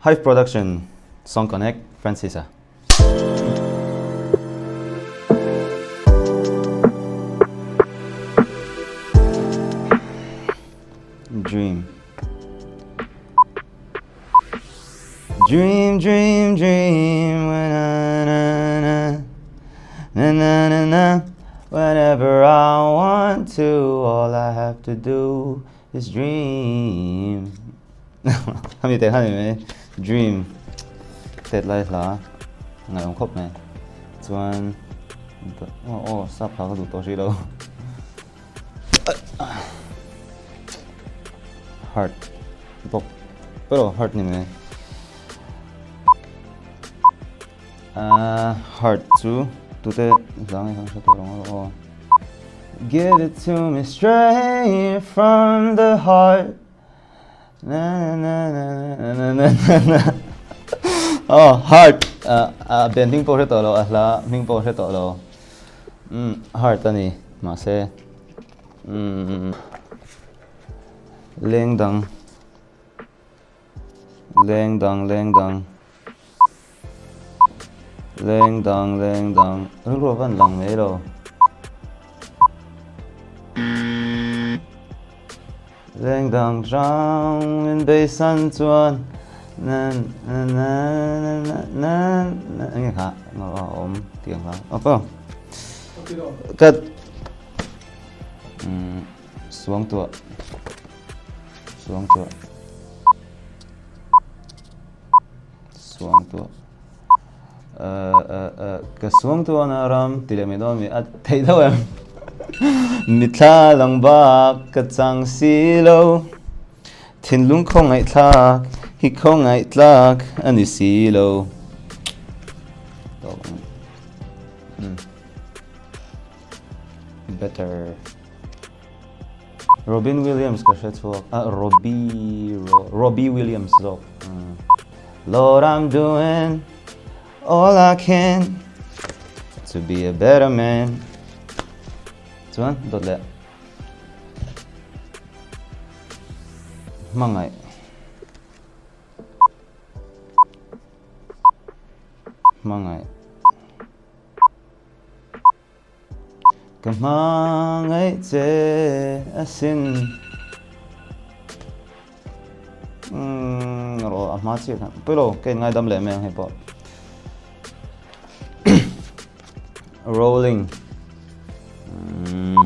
Hive Production Song Connect Francis-a. Dream Dream dream dream na na na na na na na Whenever I want to all I have to do is dream Hemi te khan ni dream tet lai hla ngaih awm khawp mai chuan aw aw sap hla ka duh tawh hrih lo heart bawk pero heart ni mai heart chu tute hla nge khan hre tawh lo aw Give it to me straight from the heart Na na na na na na na na Oh heart a ben hming pawh hre tawh lo a hla hming pawh hre tawh lo umm heart a ni mahse umm leng dang leng dang leng dang Leng dang leng dang rilru a van lang mai lo. Leng dang hrang min beisan chuan na na na na na na na enge kha a awm tiang kha a pa ka suang tuah suang tuah Suang tuah Ka suang tuahna ram ti leh mai dawn mi a theih deuh em? Mithla lang bak ka chang si lo Thinlung khawngaihthlak hi khawngaihthlak a ni si lo Better Robin Williams ka hre chhuak a Robbie Robbie Williams zawk Lord I'm doing all I can to be a better man chuan dawt leh hmangaih hmangaih Ka hmangaih che asin. Umm rawh a hma chiah khan pawilo ka in ngaidam leh mai ang hei pawh. Rolling. Umm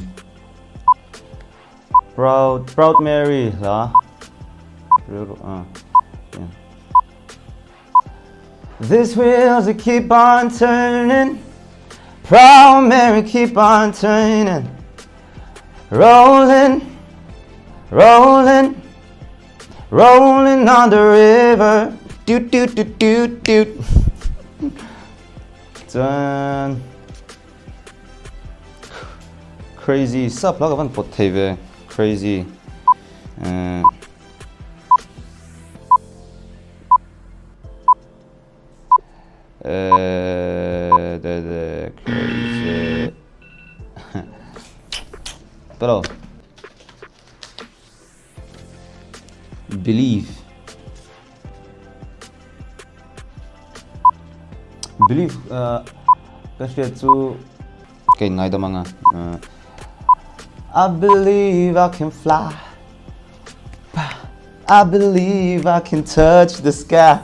Proud Proud Mary hla. Rilru ah. This wheels that keep on turning Proud Mary keep on turning Rolling, rolling Rolling on the river Doot doot doot doot doot Chuan Crazy sap la ka van pawt thei ve Crazy uh, Crazy. Pero believe believe ka hriat chu ka in ngaidam anga I believe I can fly I believe I can touch the sky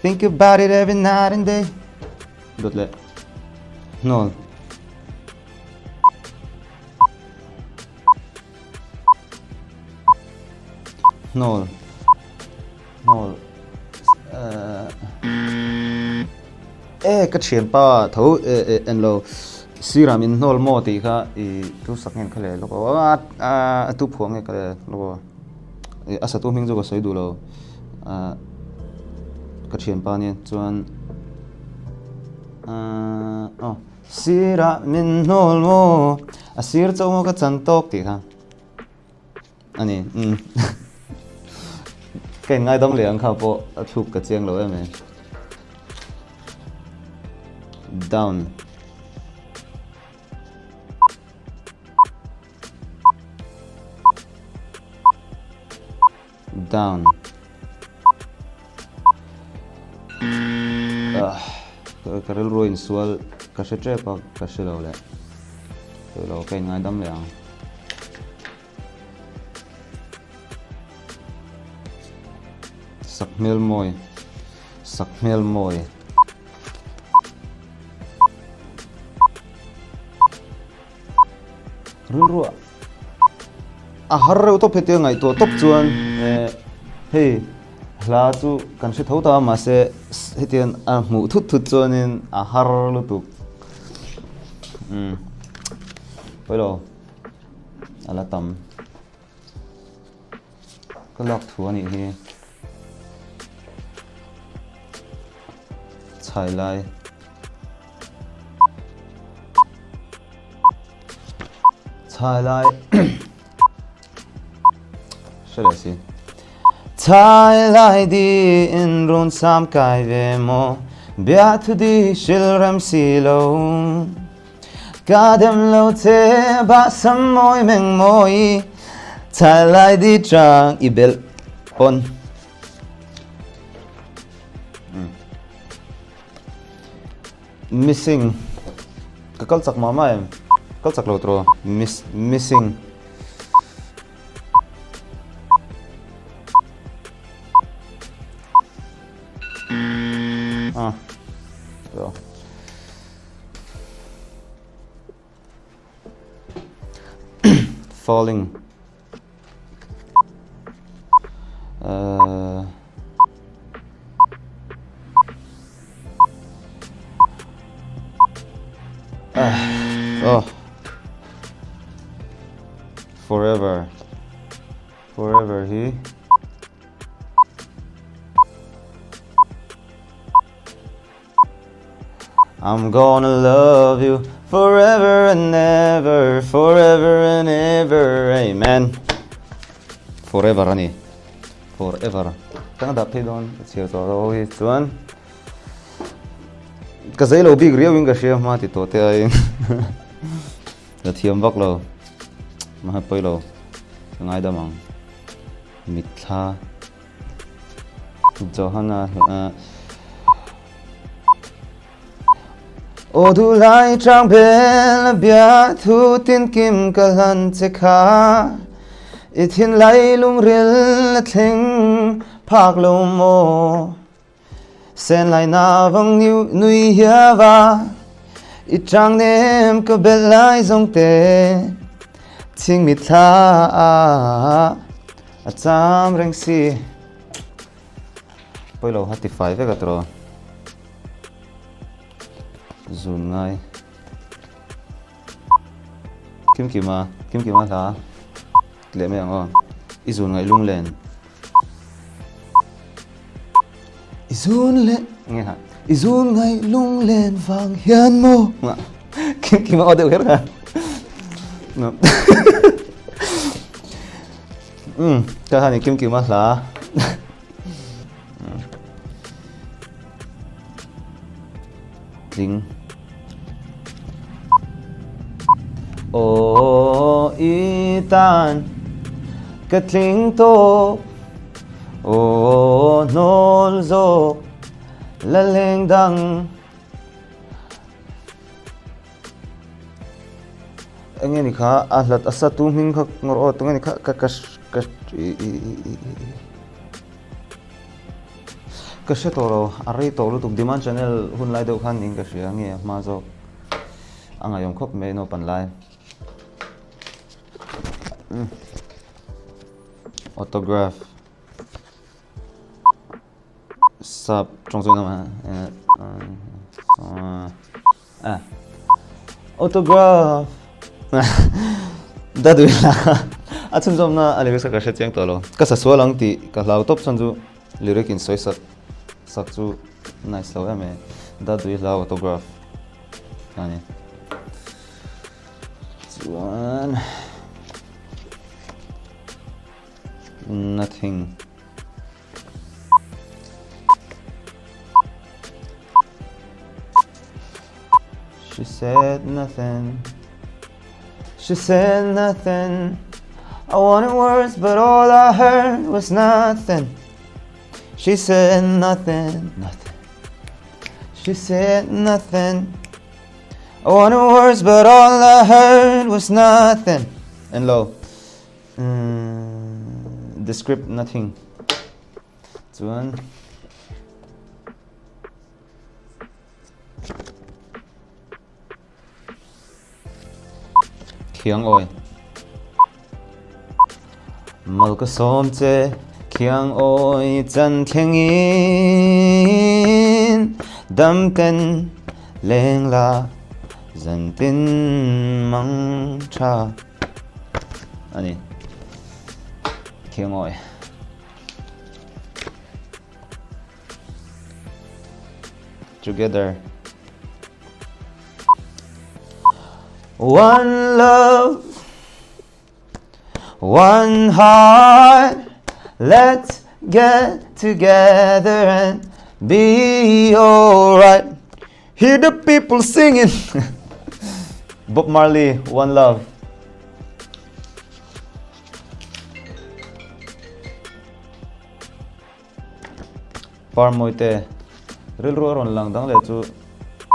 Think about it every night and day Dawt leh Hnawl Hnawl Hnawl E ka thianpa tho en lo sirah min hnawl maw tih kha i tu sak nge kha le lawk a a tu phuah nge kha le lawk a a satu hming chu ka sawi duh lo ka thianpa nia chuan aw sirah min hnawl maw a sir chauh maw ka chan tawk tih kha. A ni, umm. Ka in ngaidam leh ang kha pawh a thluk ka chiang lo em e. Down. Down. Ka rilru a insual ka hre tep a, ka hre lo leh. Sawi lo, ka inngaidam leh ang. Sakhmel mawi, sakhmel mawi. Rilru a har reuh tawp hetia ngaihtuah tawp chuan eh hei hla chu kan hre tho ta a mahse hetiang a hmuh thut thut chuanin a har lutuk umm pawilo a la tam ka lak thu a nih hi chhai lai. Chhai lai hre leh si. Chhai lai di in run sam kai ve maw Biathu di hril rem si lo Ka dem lo che ba sam mawi meng mawi Chhai lai di trang i belh pawn Missing Ka kal chak mah mah em? Kal chak lo tawh Miss Missing Ah Tawh Falling Uh, uh, oh. Forever. Forever hi. I'm gonna love you forever and ever, forever and ever, amen. Forever a ni. Forever. Ka dah phei dawn ka chhiar tawh lo hi chuan ka zei lo bik riau in ka hria hma ti tawh te aiin ka thiam vak lo mahse pawi lo ka ngaidam ang mitthla Johanna Aw duhlai chang bel bia thu tin kim ka hlan che kha I thinlai lungril a thleng phak lo maw Sen lai na vang nui hiava I chang nem ka bel lai zong te Ching mi thla A cham reng si. Pawi lo ha ti fai vek a tawh. Zun ngai. Kim kima, kim kima hla. Leh mai ang aw. I zun ngai lunglen. I zun le nge ha. I zun ngai lunglen vang hian maw. Kim kima aw deuh kher kha. Umm ka han in kim kim a hla tling Aw i tan ka tling tawp Aw hnawl zawk la leng dang Enge ni kha a hlat a sa tu hming kha ngawr aw tunge ni kha ka ka ka ka hre tawh lo a rei tawh lutuk demand channel hun lai deuh khan niin ka hria nge a hma zawk a ngaihawm khawp mai naupan lai autograph Sap tawng chu nama eh autograph da dui la a chhunzawm na a lyrics ka hre chiang tawh lo ka sa sual ang tih ka hlau tawp chuan chu lyric in sawi sak sak chu nice lo em e da dui hla autograph ani chuan nothing She said nothing She said nothing I wanted words but all I heard was nothing She said nothing, nothing. She said nothing. I wanted words but all I heard was nothing. And lo. Mm, the script nothing. Chuan Khiang awi. Mal ka sawm che khiang awi chan thlengin dam ten leng la zan tin mang tha ani khiang awi. Together. One love, one heart. Let's get together and be alright. Hear the people singing. Bob Marley, One Love. Parmawite rilru a rawn lang dang leh chu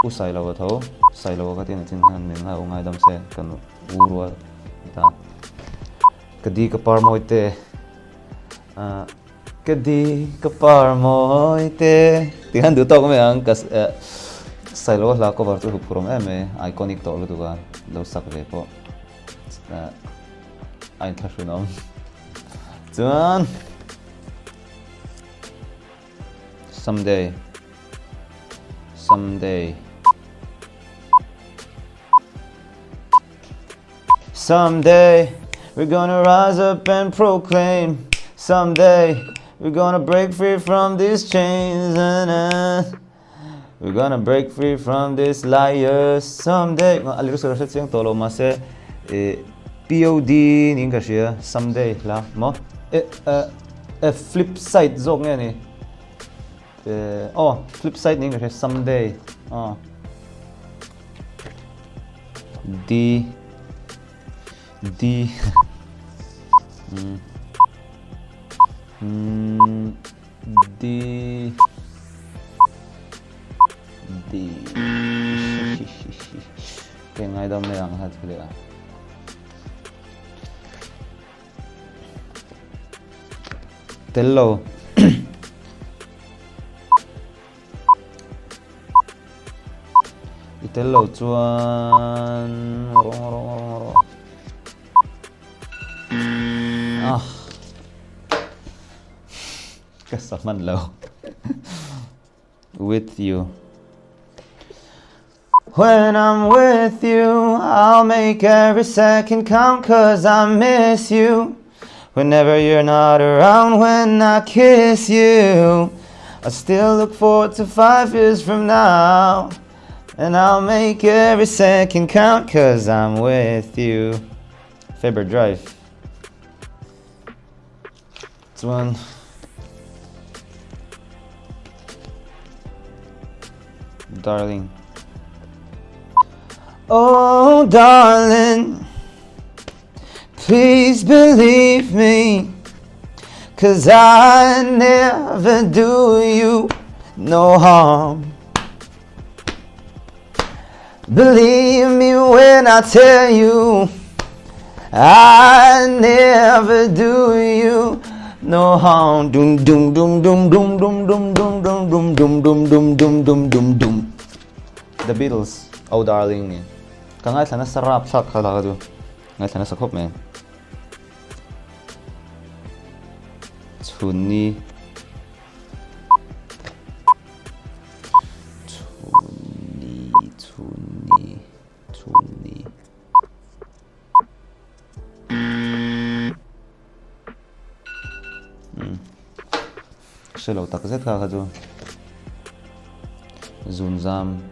U Sailo a tho, Sailo a ka tin a chin hian min ngai u ngaidam se kan u rual ta. Ka di ka Parmawite ah ka di ka Parmawite tih khan duh tawk mai ang ka Sailo a hla cover chu huphur awm em mai iconic tawh lutuk a lo sak ve pawh a inthlahrun awm. Chuan Someday Someday Someday we're gonna rise up and proclaim Someday we're gonna break free from these chains and uh, We're gonna break free from this liars someday. A lyrics ka hre chiang tawh lo mahse eh POD niin ka hria someday hla maw eh eh flip side zawk nge ni eh aw flip side niin ka hria someday aw D D mm mm D D Ke ngai dam mai ang ha chu le a. Tel lo. I tel lo chuan rawng rawng rawng rawng. Ah. Ka sa hman lo. With you. When I'm with you, I'll make every second count cause I miss you. Whenever you're not around, when I kiss you, I still look forward to 5 years from now. And I'll make every second count cause I'm with you. Faber Drive. Chuan Darling. Oh darling, please believe me, cause I never do you no harm. Believe me when I tell you I never do you no harm. Dum dum dum dum dum dum dum dum dum dum dum dum dum dum dum dum dum. The Beatles, Oh Darling ni. Ka ngaithla nasa rap thlak kha la ka chu. Ngaithla nasa khawp mai. Chhunni. Chhunni, chhunni, chhunni. Hmm. Hre lo tak zet kha kha chu. Zunzam.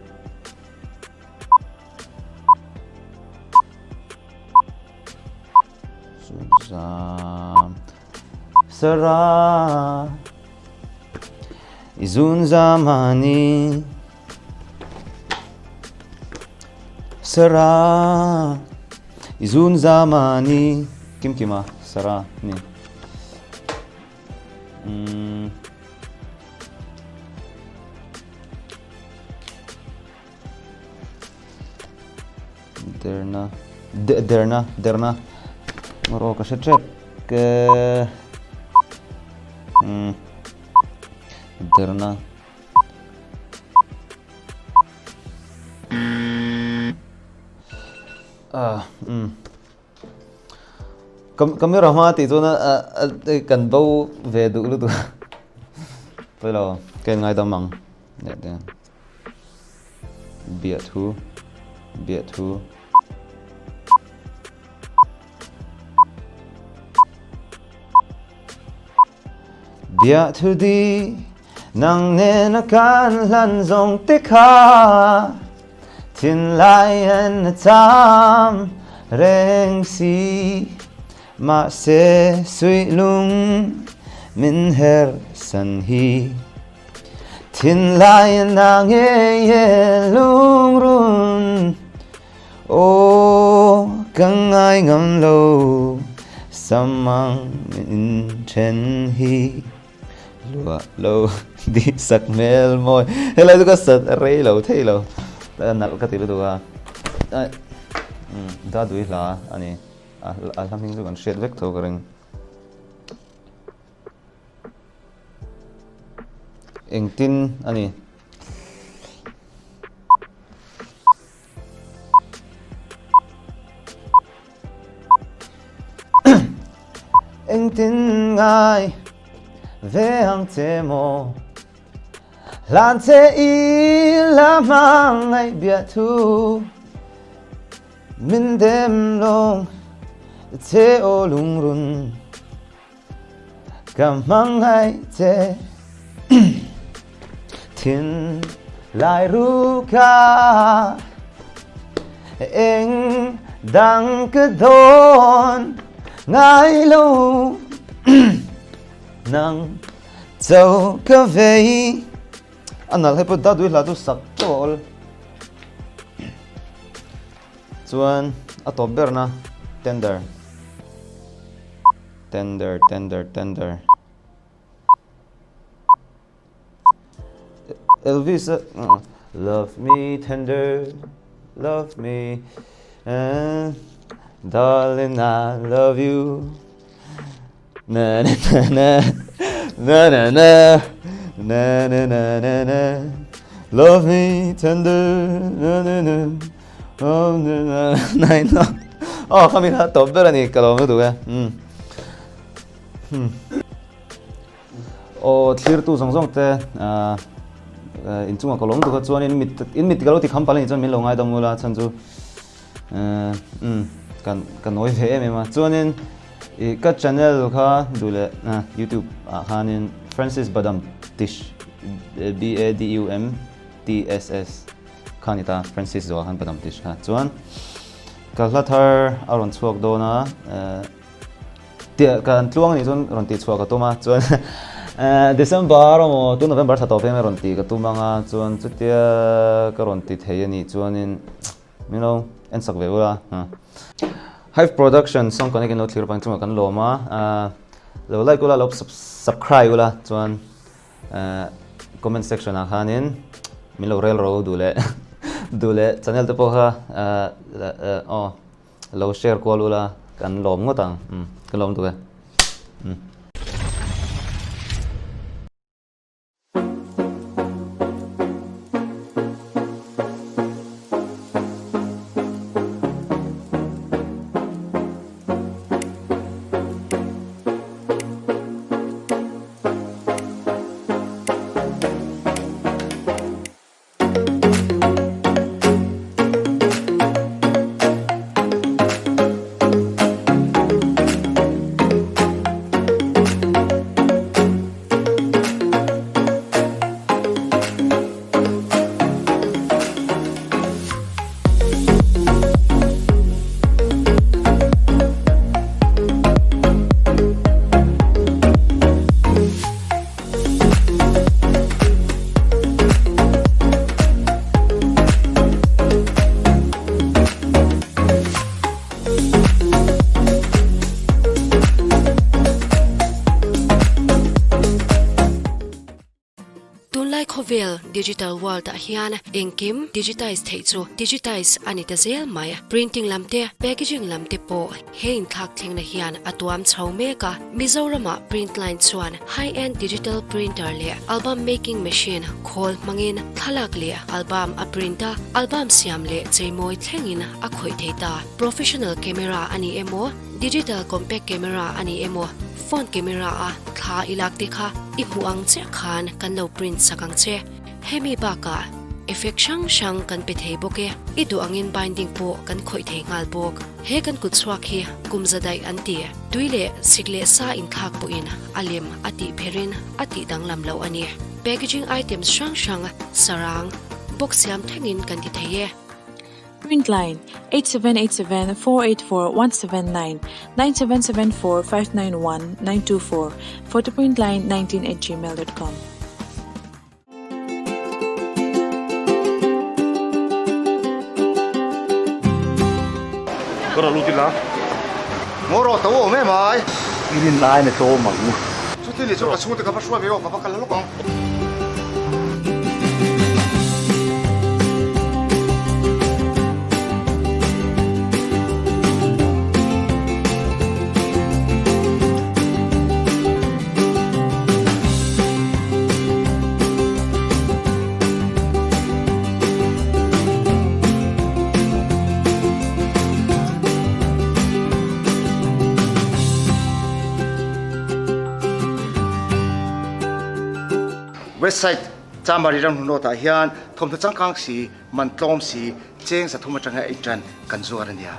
Zunzam. Sara I zun zamani Sara I zun zamani Kim kima Sara ni mm. Derna derna derna rawh ka hre tep ke umm derna ah umm camera hma tih chuan a kan bo ve duh lutuk a pawilo ka in ngaidam ang leh te. Biahthu Biahthu Biahthu di nang nena kan hlan zawng te kha Thinlai an a cham reng si Mahse suihlung min her san hi. Thinlai na nge ye lungrun Aw ka ngai ngam lo Samang min then hi Lua lo di sak hmel mawi Helai chu ka sat rei lo thei lo Nalh ka ti lutuk a Dadui hla a ni A hla hming chu kan hriat vek tho ka ring. Engtin a ni. Engtin ngai ve ang che maw Hlan che i la hmangaih biahthu Min dem lawng che aw lungrun Ka hmangaih che thin lai ru ka eng dang ka dawn ngai lo nang cho ka vei a nal hei pawh da dui hla chu sak teuh a awl chuan a tawp berna tender. Tender, tender, tender. Elvis, love me tender, love me, and darling I love you. Na na na na, na na na, na na na na na. Love me tender, na na na, oh na na na na. Oh, khami kha tawp ber a ni, ka lawm lutuk e. Umm. Hmm. Aw, thlirtu zawng zawng te, ah, inchungah ka lawm lutuk a, chuan in mit, in mit ka lo ti kham palh a nih chuan min lo ngaidam ula, chhan chu, umm, kan, ka nawi ve em em a. Chuanin, ih, ka channel kha duh leh, YouTube ah khanin Francis Badam Tish, B A D U M T S S kha ni ta, Francis Zoa khan Badam Tish kha. Chuan, Ka hla thar a rawn chhuak dawn a, kan tluang nih chuan rawn tih chhuah ka tum a, chuan December emaw tun November thla tawp hian rawn tih ka tum ang a, chuan chutia ka rawn ti thei a nih chuanin min lo en sak ve ula. Hive Production song connect in lo thlir vang chungah kan lawm a, lo like ula lo subscribe ula chuan Comment section ah khanin min lo rel ro duh leh duh leh channel te pawh kha aw lo share kual ula kan lawm ngawt ang ka lawm duh e. Tunlai khawvel digital world ah hian engkim digitize theih chu digitize a ni ta zel mai. Printing lam te, packaging lam te pawh he inthlak thlengna hian a tuam chho mek a. Mizoramah Printline chuan high-end digital printer leh album making machine khawl hmangin thlalak leh album a print a, album siam leh cheimawi thlengin a khawih thei ta. Professional camera a ni emaw, digital compact camera a ni emaw, phone camera a thla i lak te kha i hmuh ang chiah khan kan lo print sak ang che. Hemi bakah effect hrang hrang kan pe thei bawk e. I duh angin binding pawh kan khawih thei nghal bawk. He kan kut chhuak hi kum za daih an ti. Tui leh sik leh sa inthlak pawhin a lem a tih pherin a tih danglam loh a ni. Packaging items hrang hrang sarang, box siam thlengin kan ti thei e. Print line, 8787 484 179 9774 591 924 photoprintline 19 at gmail dot com. Ka rawn lut ila. Ngaw rawh to awm em ai. I rin lai na tlawm ang. Chuti leh chu ka chhungte ka va hruai ve aw ka va kal lawk ang. Website Chamari ram hnunawt ah hian thawmhnaw changkang si, man tlawm si, cheng 300 atanga ei tan kan zuar a nia.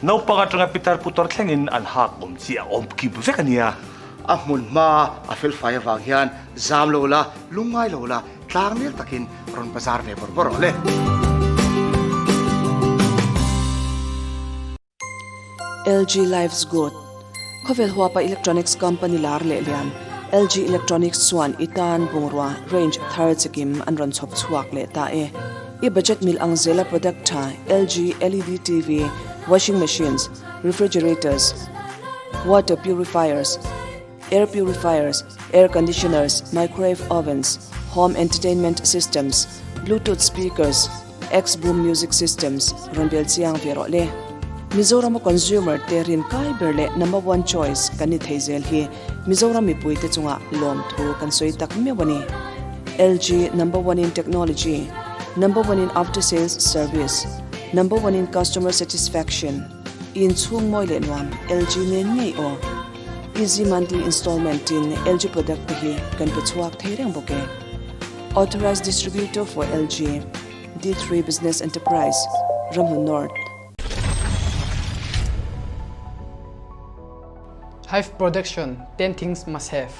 Naupang atanga pitar putar thlengin an hak awm chi a awm kip vek a nia. A hmun hma a felfai avang hian zam lo la, lungngai lo la, tlang nel takin rawn bazar ve bawrh bawrh rawh le. LG Life's Good, Khawvel huapa electronics company lar leh lian LG Electronics chuan i tan bungrua range thar chikim an rawn chhawp chhuak leh ta e. I budget mil ang zela product tha LG LED TV, washing machines, refrigerators, water purifiers, air purifiers, air conditioners, microwave ovens, home entertainment systems, bluetooth speakers, X-Boom music systems rawn bel chiang ve rawh le. Mizorama consumer te rin kai ber leh number one choice kan ni thei zel hi Mizoram mipui te chungah lawmthu kan sawi tak meuh a ni. LG number one in technology, number one in after sales service, number one in customer satisfaction, inchhung mawi leh nuam LG nen ngei aw. Easy monthly installment in LG product te hi kan pe chhuak thei reng bawk e. Authorized distributor for LG, D3 Business Enterprise, Ramhlun North. Hive Production, 10 Things Must Have.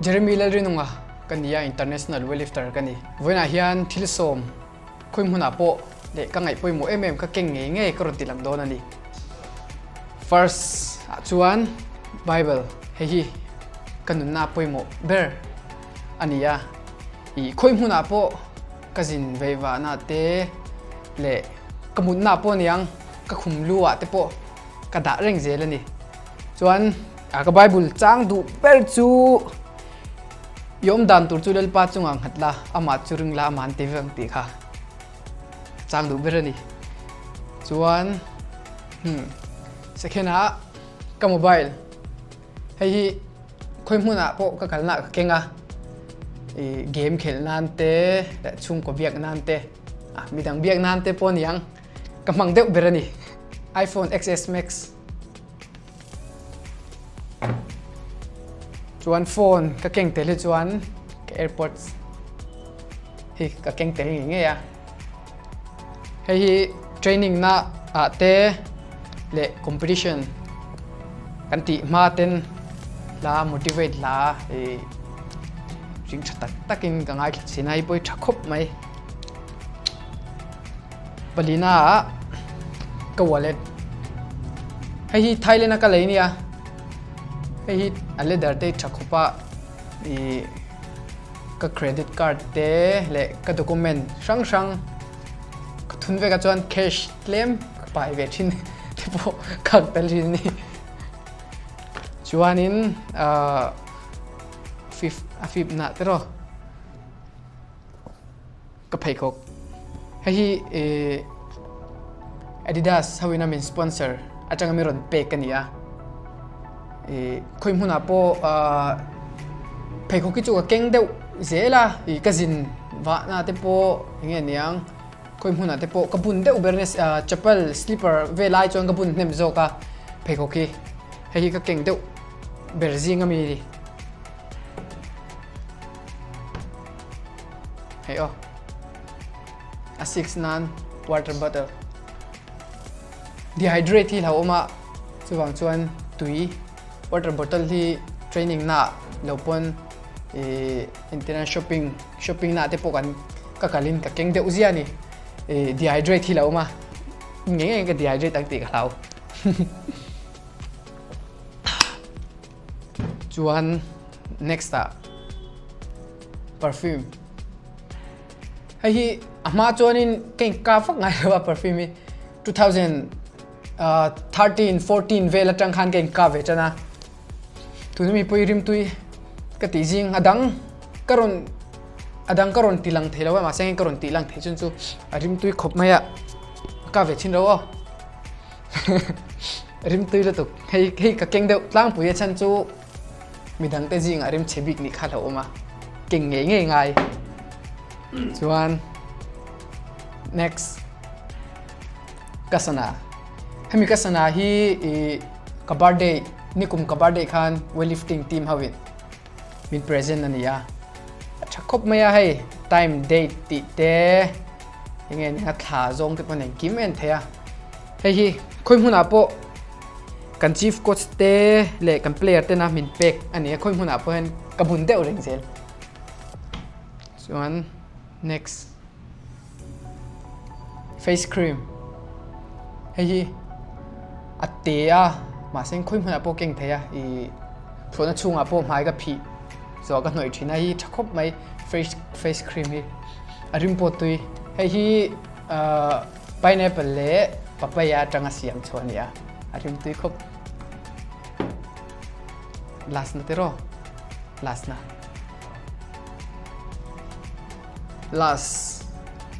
Jeremy Lalrinunga ka ni a, International Weightlifter ka ni. Vawiinah hian thil sawm khawi hmunah pawh leh ka ngaih pawimawh em em ka keng ngei ngei ka rawn ti lang dawn a ni. First ah chuan Bible hei hi ka nunna pawimawh ber a ni a, ih khawi hmunah pawh ka zin veivahna te leh ka mutna pawh aniang ka khum lu ah te pawh ka dah reng zel a ni. Chuan ka Bible chang duh ber chu i awm dan tur chu Lalpa chungah nghat la, amah chu ring la, amah an ti vek ang tih kha ka chang duh ber a ni. Chuan hmm second ah ka mobile Hei hi khawi hmunah pawh ka kalna ka keng a, i game khelh nan te leh chhungkaw biak nan te, ah midang biak nan te pawh a ni ang, ka hmang deuh ber a ni. iPhone XS Max chuan phone ka keng tel hi chuan ka AirPods hi ka keng tel ngei ngei a. Hei hi training na ah te leh competition kan tih hma ten hla motivate hla ih ring tha tak tak in ka ngaithla thin a hei pawh hi tha khawp mai. Palina ah ka wallet hei hi Thailand a ka lei nia hei hi a leather te hi tha khawp a ih. Ka credit card te leh ka document hrang hrang ka thun vek a chuan cash tlem ka pai ve thin te pawh ka ak tel thin a ni. Chuanin fifth a fifth na te rawh ka pheikhawk hei hi Adidas ho in a min sponsor atanga mi rawn pek a ni a ih khawi hmunah pawh ah pheikhawk hi chu ka keng deuh zel a ih ka zin vahna te pawh eng nge niang khawi hmunah te pawh ka bun deuh ber ania ah chapal slipper vel ai chuan ka bun hnem zawk a pheikhawk hi hei hi ka keng deuh ber zing ami a ni. Hei aw. A six nan water bottle. Dehydrate hi hlauhawm a, chuvang chuan tui water bottle hi training na lo pawn ih entirna shopping shopping na te pawh kan ka kalin ka keng deuh zia a ni. Ih dehydrate hi hlauhawm a, ngei ngei ka dehydrate ang tih ka hlau. Chuan next ah perfume hei hi a hma chuanin ka inka vak ngai lo a perfume hi 2013 14 vel atang khan ka inka ve tan a tuna mi pawh i rimtui ka tih zing a dang ka rawn a dang ka rawn ti lang thei lo a mahse ka rawn tih lang thei chun chu a rimtui khawp mai a ka ve thin lo aw. Rimtui lutuk hei hei ka keng deuh tlangpui a chhan chu midang te zingah rim chhe bik nih kha a hlauhawm a keng ngei ngei ngai chuan next ka sana hemi ka sana hi ih ka birthday nikum ka birthday khan weightlifting team ho in min present a ni a a tha khawp mai a hei time date tih te eng nge nia thla zawng te pawh engkim a en thei a. Hei hi khawi hmunah pawh kan chief coach te leh kan player tena min pek a ni a, khawi hmunah pawh hian ka bun deuh reng zel. Chuan next face cream hei hi a te a mahse khawi hmunah pawh keng thei a ih thlawhna chhungah pawh hmai ka phih zawh ka hnawih thin a hei hi tha khawp mai face face cream hi a rim pawh tui hei hi ahh. Pineapple leh papaya atanga siam chhuah a ni a, a rimtui khawp. Last na tiraw? Last na. Last.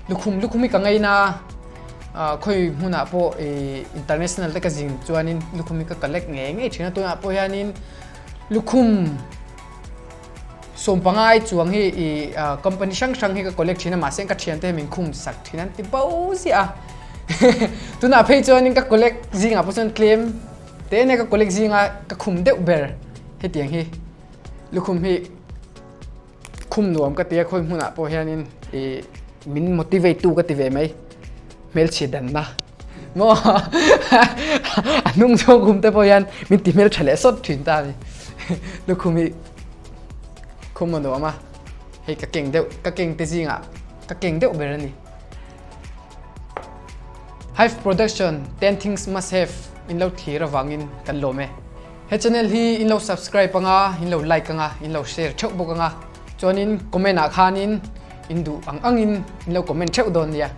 Lukhum lukhum hi ka ngei na khawi hmunah pawh international te ka zin chuanin lukhum hi ka collect ngei ngei thin a tunah pawh hianin lukhum Sawmpangai chuang hi i company hrang hrang hi ka collect thin a mahse ka thiante hi min khum sak thin an ti bo ziah a tunah phei chuanin ka collect zingah pawh chuan tlem te nia ka collect zinga ka khum deuh ber hetiang hi lukhum hi khum nuam ka tia khawi hmunah pawh hianin i min motivate tu ka ti ve mai hmelchhe danna maw a hnung zawng khum te pawh hian min ti hmeltha leh sawt thin ta a ni lukhum hi khum a nuam a hei ka keng deuh ka keng te zingah ka keng deuh ber a ni Hive Production 10 Things Must Have in lo thlir avangin kan lawm e he channel hi in lo subscribe anga in lo like anga in lo share theuh bawk anga chuanin comment ah khanin in duh ang angin in lo comment theuh dawn nia.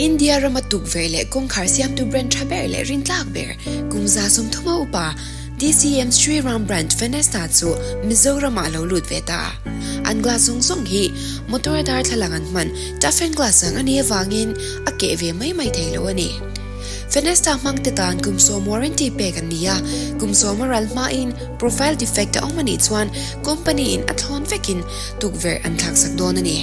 India rama tukverh leh kawngkhar siamtu brand tha ber leh rintlak ber kum 30 a upa DCM Sri Ram brand Fenesta chu Mizoramah a lo lut ve ta. An glass zawng zawng hi motor a darthlalang an hman toughen glass ang a nih avangin a keh ve mai mai thei lo a ni. Fenesta hmangte tan kum sawm warranty pek an ni a, kum sawm a ral hmain profile defect a awm a nih chuan company in a thlawn vekin tukverh an thlaksak dawn a ni.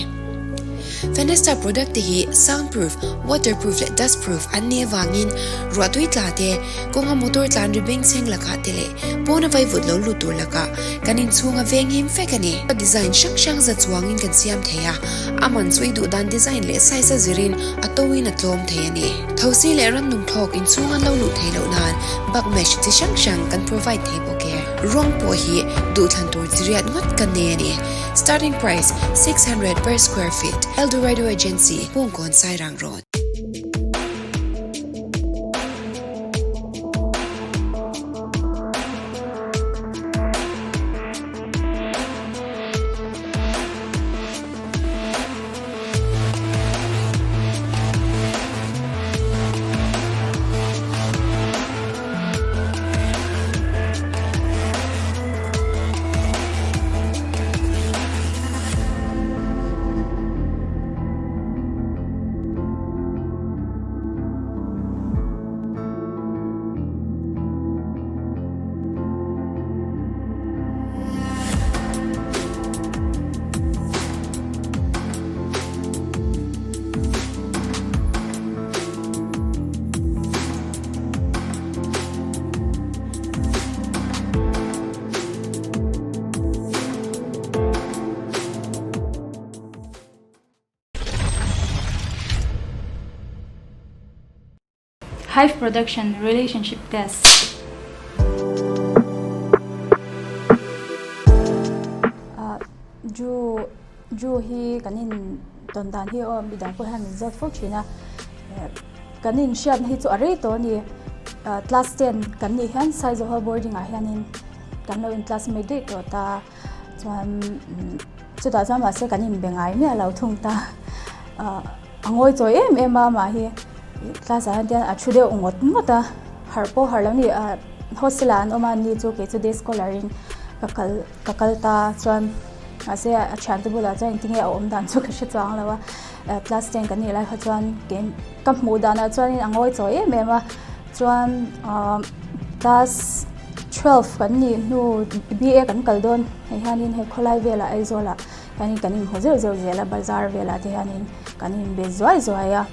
Fenesta product te hi soundproof, waterproof leh dustproof an nih avangin ruahtui tla te, kawnga motor tlan ri bengchheng lakah te leh pawna vaivut lo lut tur lakah kan inchhunga venghim vek a ni. Design hrang hrang za chuangin kan siam thei a, a man chu i duh dan design leh size a zirin a toin a tlawm thei a ni. Thosi leh rannung thlawk inchhung an lo luh theih loh nan bug mesh chi hrang hrang kan provide thei bawk e. Rawng pawh hi duhthlan tur chi riat ngawt kan nei a ni. Starting price, 600 per square feet, Eldorado Agency, Bungkawn Sairang Road. Hive Production Relationship Test. Drew Drew hi kan in tawn dan hi aw midang pawh hian min zawt fo thin a kan in hriatna hi chu a rei tawh a ni class ten kan nih hian Saizawl boarding ah hianin kan lo in classmate daih tawh ta chuan chutah chuan mahse kan inbe ngai miah lo thung ta a ngawi chawi em em a amah hi class ah hian tian a thu deuh ngawt ngawt a harh pawh harh lo a ni hostel ah an awm a ni chu kei chu day scholar in ka kal. Ka kal ta chuan mahse a thiante bulah chuan engtin nge a awm dan chu ka hre chuang lo a, class ten kan nih lai kha chuan kei ka hmuh danah chuanin a ngawi chawi em em a, chuan class twelve kan nih hnu BA kan kal dawn hei hianin hei khawlai velah Aizawlah hianin kan inhmu zeuh zeuh zel a bazar velah te hianin kan inbe zuai zuai a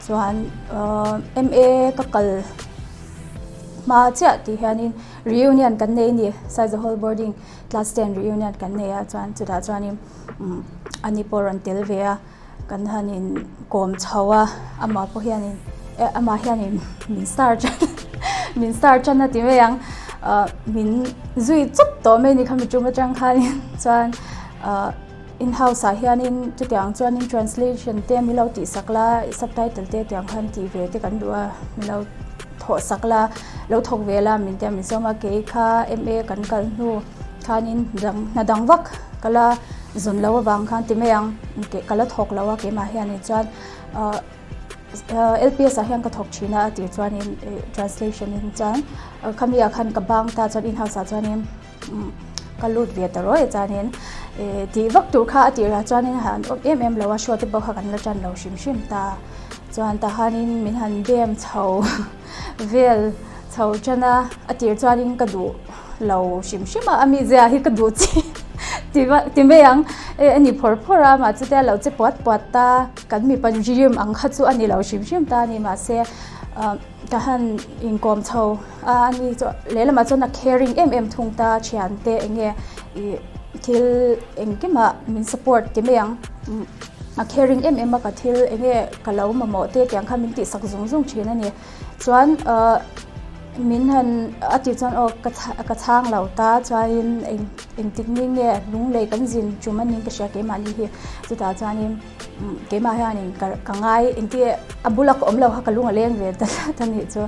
chuan MA ka kal hma chiah tih hianin. Reunion kan nei a ni, Saizawl Hall Boarding class ten reunion kan nei a chuan chutah chuanin umm ani pawh a rawn tel ve a, kan han in kawm chho a, amah pawh hianin eh amah hianin min star tan min star tan a ti mai ang ah min zui chawp tawh mai a ni khami tum atang khanin chuan ah in house ah hianin chutiang chuanin translation te min lo tih sak la subtitle te tiang khan tih ve te kan duh a min lo. Thawh sak la, lo thawk ve la min tia min sawm a, kei kha MA kan kal hnu khanin dang hna dang vak ka la zawn lo avang khan ti mai ang ka la thawk lo a keimah hianin chuan ahh LPS ah hian ka thawk thin a a tir chuanin translation in chuan khami ah khan ka bang ta chuan in house ah chuanin ka lut ve ta rawih a chuanin tih vak tur kha a tirah chuanin han awm em em lo a show te pawh kha kan la tan lo hrim hrim ta. Chuan tahanin min han bem chho vel chho tan a, a tir chuanin ka duh lo hrim hrim a, a mizia hi ka duh chi ti mai ang e a ni phawr phawr a mah chutia lo che puat puat ta kan mipa rim ang kha chu a ni lo hrim hrim ta a ni mahse ah ka han inkawm chho a ani chu lehlamah chuan a caring em em thung ta thiante eng nge ih thil engkimah min support ti mai ang. A caring em em a ka thil eng nge ka lo mamawh te tiang khan min tihsak zung zung thin a ni chuan ahh min han a tih chuan aw ka ka chhang lo ta chuanin eng engtik ni nge lunglei kan zin tum a ning ka hria keimahni hi chutah chuanin keimah hianin ka ka ngai engti a bula ka awm lo kha ka lung a leng ve ta tlat a nih chu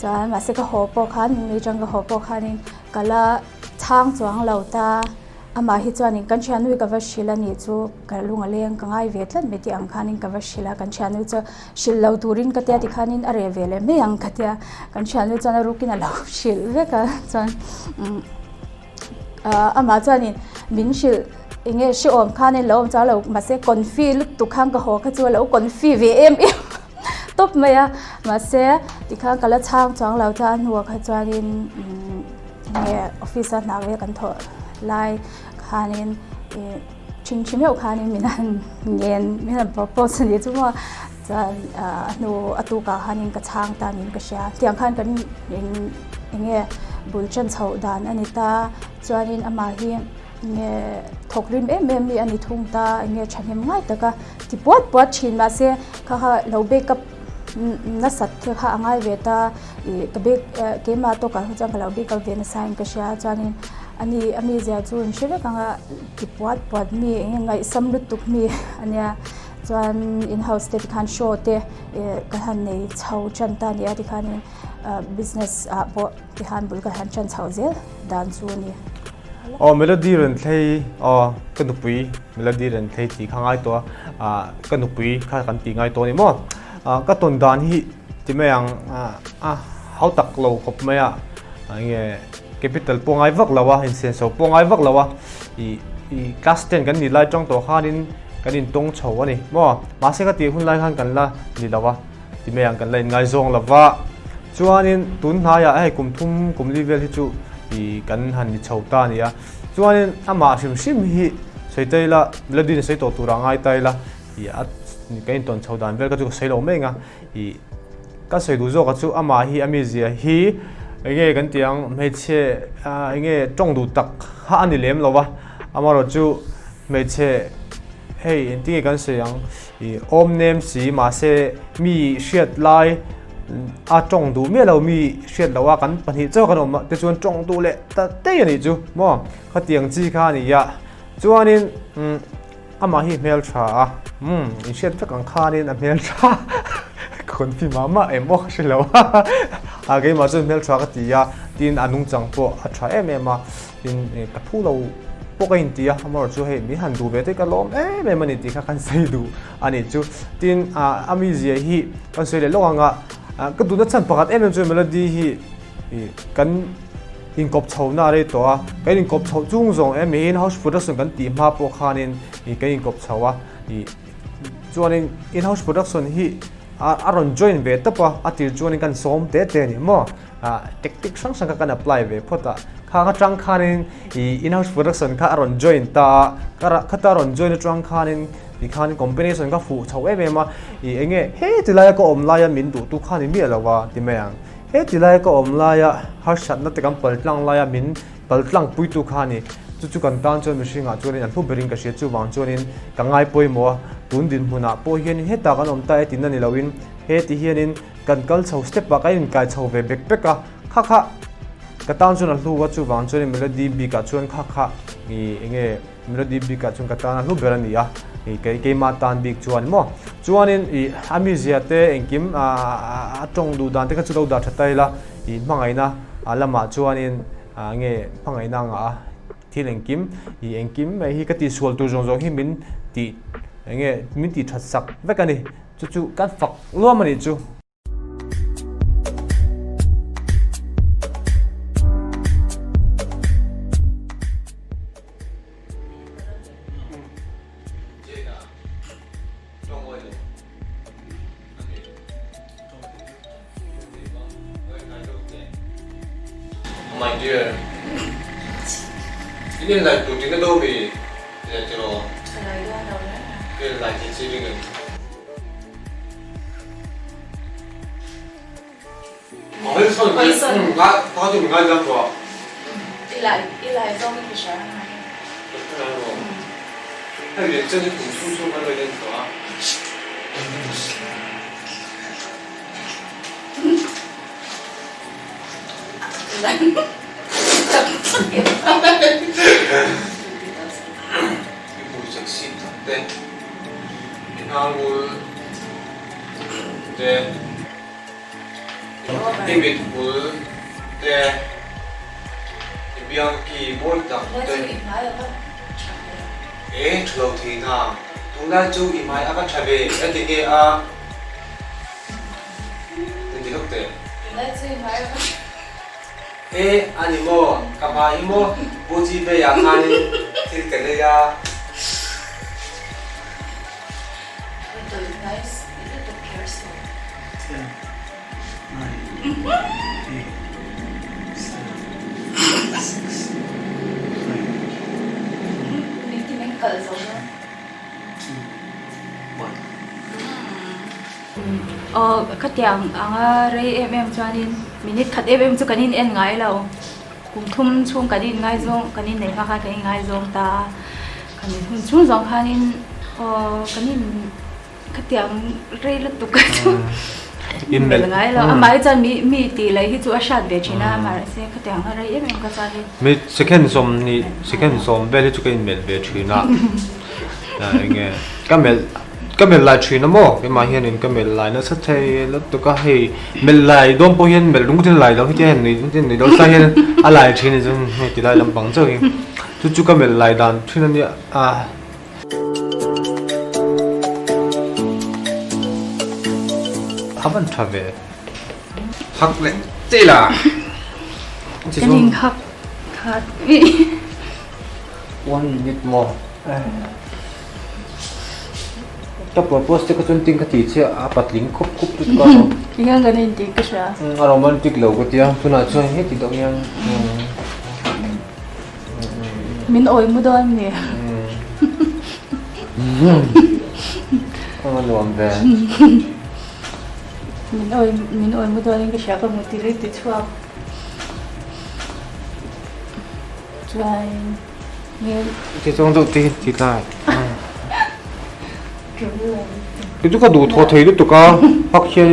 chuan mahse ka haw pawh khan lunglei atang ka haw pawh khanin ka la chhang chuang lo ta. Amah hi chuanin kan thiannu hi ka va hrilh a nih chu ka lung a leng ka ngai ve tlat mai tih ang khanin ka va hrilh a, kan thiannu chu hrilh lo turin ka tia tikhanin a reh ve leh mai ang ka tia, kan thiannu chuan a rukin a lo hrilh vek a chuan umm amah chuanin min hrilh eng nge hrehawm khanin lo awm chuang lo mahse confi lutuk khan ka haw kha chu a lo confi ve em em tawp mai a mahse tikhan ka la chhang chuang lo chuan a hnuah kha chuanin umm eng nge office a hna vel kan thawh lai khanin ih thin thin meuh khanin min han ngen min han propose a nih chu maw chuan ah a hnu a tukah khanin ka chhang ta niin ka hria tiang khan kan in eng nge bul tan chhoh dan a ni ta chuanin amah hi eng nge thawk rim em em mi a ni thung ta eng nge thahnem ngai taka ti puat puat thin mahse kha kha lo backup nasat te kha a ngai ve ta ih ka bag keimah tawkah kha chuan ka lo backup ve nasa in ka hria chuanin ani a mizia chu an hre vek ang a ti puat puat mi eng nge ngaihsam lutuk mi a nia chuan in house te tikhan show te ih ka han nei chho tan ta a ni a tikhanin ah business ah pawh tikhan bul ka han tan chhoh zel dan chu a ni. Aw Melody rawn thlei aw ka nupui Melody rawn thlei tih kha ngai tawh a ah ka nupui kha kan tih ngai tawh a ni maw ah ka tawn dan hi ti mai ang ah a hau tak lo khawp mai a eng nge capital pawh ngai vak lo a insenso pawh ngai vak lo a ih ih class ten kan nih lai tang tawh khanin kan intawng chho a ni maw mahse ka tih hun lai khan kan la ni lo a. Ti mai ang kan la inngaizawng lo va, chuanin tun hnaiah hei kum thum kum li vel hi chu ih kan han ni chho ta a ni a, chuanin amah hrim hrim hi sawi ta ila Melody in sawi tawh turah ngai ta ila ih a kan intawn chho dan vel kha chu ka sawi lo mai ang a, ih ka sawi duh zawk a chu amah hi a mizia hi eng nge kan tih ang hmeichhe eng nge tawng duh tak kha a ni lem lo va, amaherawhchu hmeichhe hei engtin nge kan sawi ang. I awm nem si mahse mi hriat lai a tawng duh miah lo mi hriat loh a kan pahnih chauh kan awm te chuan tawng duh leh ta tei a nih chu maw khatiang chi kha a ni a chuanin umm amah hi hmel tha a umm in hriat vek ang khanin a hmel tha khawn fi mah mah em aw ka hre lo a keimah chuan hmel tha ka ti a tin a nungchang pawh a tha em em a. Tin, ka phu lo pawh ka inti a, amaherawh chu hei min han duh ve te ka lawm em em a ni tih kha kan sawi duh a nih chu. Tin, a mizia hi kan sawi leh lawk ang a, ka duhna chhan pakhat em em chu Melody hi kan inkawp chhohna a rei tawh a, kan inkawp chhoh chung zawng em in house production kan tih hma pawh khanin kan inkawp chho a, chuanin in house production hi a rawn join ve tawp a, a tir chuanin kan sawm te te a ni maw. Tactic hrang hrang kha kan apply ve phawt a, khang atang khanin ih in house production kha a rawn join ta a, khata rawn join atang khanin tikhan combination kha fuh chho em em a, ih eng nge he ti laia ka awm laia min duhtu kha ni miah lo a ti mai ang, he ti laia ka awm laia harsatna te kan pal tlang laia min pal tlang puitu kha a ni, chu chu kan tan chuan mihringah chuanin an hlu berin ka hria chuvang chuanin ka ngai pawimawh a, tun dinhmunah pawh hianin hetah kan awm ta e tihna ni loin he ti hianin. Kan kal chho step ah kan inkai chho ve bek bek a, kha kha ka tan chuan a hlu a, chuvang chuan melody bik ah chuan kha kha ih eng nge melody bik ah chuan ka tan a hlu ber a ni a, ih kei keimah tan bik chuan maw. Chuanin ih a mizia te engkim ah a tawng duh dan te kha chu lo dah tha ta ila, ih hmangaihna a lamah chuanin ah nge hmangaihna a ngah a, thil engkim ih engkim mai hi ka tihsual tur zawng zawng hi min tih eng nge min tih that sak vek a ni. Chu chu kan fak luam a nih chu. My dear, in in lai tu ting do mi le ti ro. Ke lai ti chi ring. Oi son, nga pa tu ngai dam ro. I lai i lai zong ki sha. Hei len chen hi kum chung chung kan len to a. I hmui sexy tak te, i hnangul te, i mithmul te, i. Biangki mawi tak te. E tha lo thei na. Tunlai chu i hmai a va tha ve a ti nge a? Engti hlawk teh? Tunlai chu i hmai a va tha. E a ni maw? Ka hmai hi maw Gucci Bay ah khanin thil ka lei a. Aw khatiang anga rei em em chuanin minute khat em em chu kan in en ngai lo kum thum chhung kan in ngaizawng kan in neih hma khan kan in ngaizawng ta a kan hun chhung zawng khanin aw kan in Khatiang rei lutuk a chu melh ngai lo. Amah hi chuan mi mi tih leh hi chu a hriat ve thin a, mahse khatiang a rei em em ka chuan hi. Mi second 20 second 10 vel hi chu ka inmelh ve thin a. Enge ka melh ka melh lai thin a maw keimah hianin ka melh lai nasa thei lutuk a hei melh lai dawn pawh hian melh ringawt hian a lai lo hetiang hian nui nui lo sai hian a lai thin a ni chuan hei ti lai lampang chauh hi chu chu ka melh lai dan thin a nia a. A van tha ve. Hak leh che la. Kan in hak khat. One minute more. Ka propose te ka chuan ting ka ti che a patling khup khup chu ka. Tinga kan in ti ka hria. A romantic lo ka tia tunah chuan heti deuh hian. Min awi mu dawn ni. Ka nuam ve. Min awi min awi mu dawn in ka hria ka hmu ti ri ti chhuak. Chuan nge. Ti chuang deuh ti ti tlai. Kei chu ka duh thaw thei lutuk a hak hian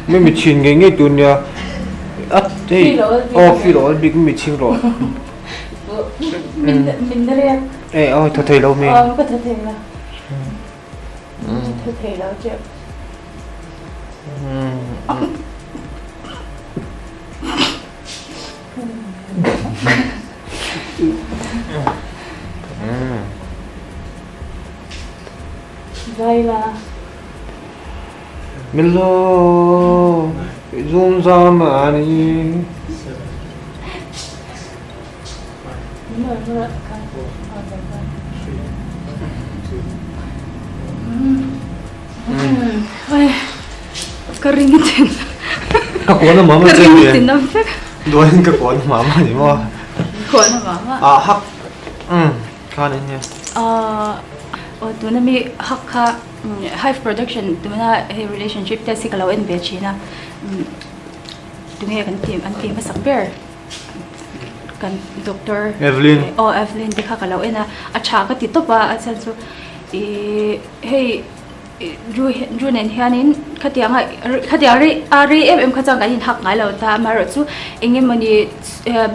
mi mi chhin ngei ngei tur nia a hei aw feel awl bik mi chhing rawh e aw thaw thei lo mi aw ka thaw thei lo thaw thei lo che Zaila. Milo zum zam ani. Ka ring tin. Ka kuan a mama che. Ka ring tin am vek. Duain ka kuan a mama ni maw. Kuan a mama. Ah hak. Um khan in hian. Ah aw tuna mi hak kha hive production tuna hei relationship test hi ka lo en ve thin a. Tunge kan ti an ti hmasak ber. Kan doctor Evelyn aw Evelyn te kha ka lo en a a tha ka ti tawp a a chhan chu ihh hei Drew Drew nen hianin khatianga khatiang rei a rei em em kha chuan kan inhak ngai lo ta amaherawhchu eng emawni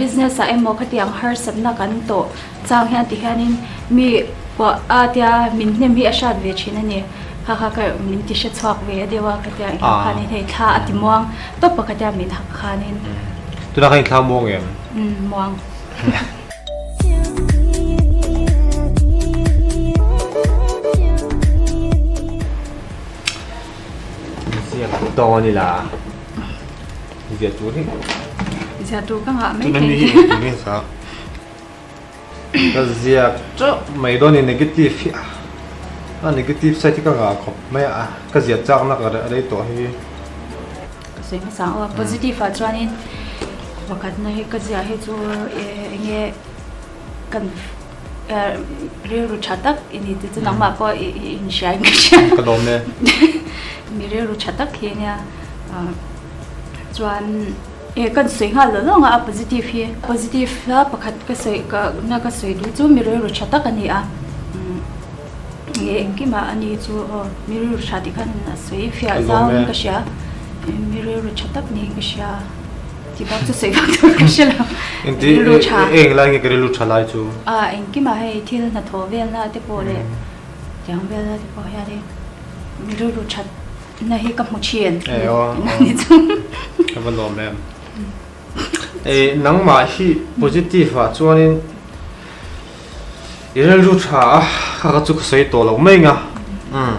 business ah emaw khatiang harsatna kan tawh chang hian ti hianin mi kuah a tia min hnem hi a hriat ve thin a ni kha kha ka min ti hre chhuak ve deuh a khatiang engah khanin hei thla a ti muang tawp a khatia min hak khanin. Tunah khan i thla muang em? Umm muang. Ziak dawn ila ziah tur hi. Ziah tur ka ngah mai thei. Tuna mi hi engtin nge sa? Ka ziak teuh mai dawn ni negative hi a negative side hi ka ngah khawp mai a ka ziah chak na ka rei tawh hi. Ka sawi hmasa ang aw positive ah chuanin pakhatna hi ka ziah hi chu eng nge kan rilru tha tak i ni tih chu nangmah pawh i inhria in ka hria. Ka lawm e. Mi rilru tha tak hi ania chuan e kan sawi nghal lo lo ang a positive hi positive a pakhat ka sawi ka na ka sawi duh chu mi rilru tha tak a ni a. Nge engkimah a ni chu aw mi rilru tha tih khan a sawi fiah zau in ka hria mi rilru tha tak niin ka hria tih bak chu sawi vak tur ka hre lo rilru tha eng lai nge ka rilru tha lai chu a engkimah hei thil hnathawh velna te pawh leh tiang velna te pawh hianin mi rilru that na hi ka hmu thin e aw ni chu ka va lawm em. E nangmah hi positive ah chuanin i rilru tha a, kha kha chu ka sawi tawh lo mai nga. Umm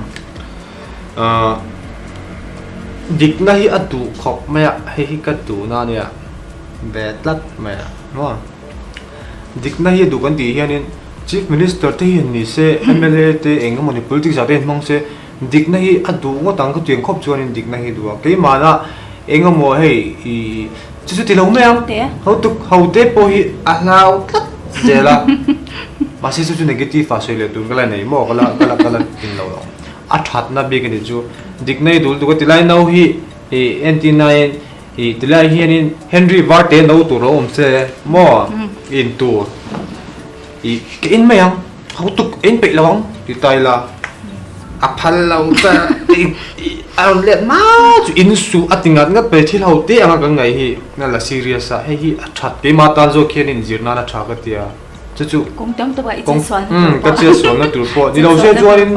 ah dikna hi a duh khawp mai a, hei hi ka duhna a nia ve tlat mai a maw. Dikna hi a duh kan tih hianin Chief Minister te hian ni se, mla te eng emawni politics ah te hian hmang se, Dikna hi a duh ngawt ang ka tiang khawp chuanin dikna hi a duh a, keimahna eng emaw hei ih chu chu ti lo mai ang, ho tuk ho te pawh hi a hlau tlat zel a, mahse chu chu negative ah sawi leh tur ka la nei maw ka la ka la ka la tin lo ang, a thatna bik a ni chu dikna hi duh lutuk a tilai no hi ih entirnain ih tilai hianin Henry Varte no tur a awm che maw in tur ih ka in mai ang. Ho tuk in peih lo ang ti ta ila a phal lo ta a rawn let ma chu in suh a ti ngat ngat mai thil ho te anga kan ngaih hi a la serious a hei hi a that keimah tan zawk hian inzir nan a tha ka tia chu chu kawng tam takah i chetsualna tur pawh ka chetsualna tur pawh ni lo se chuanin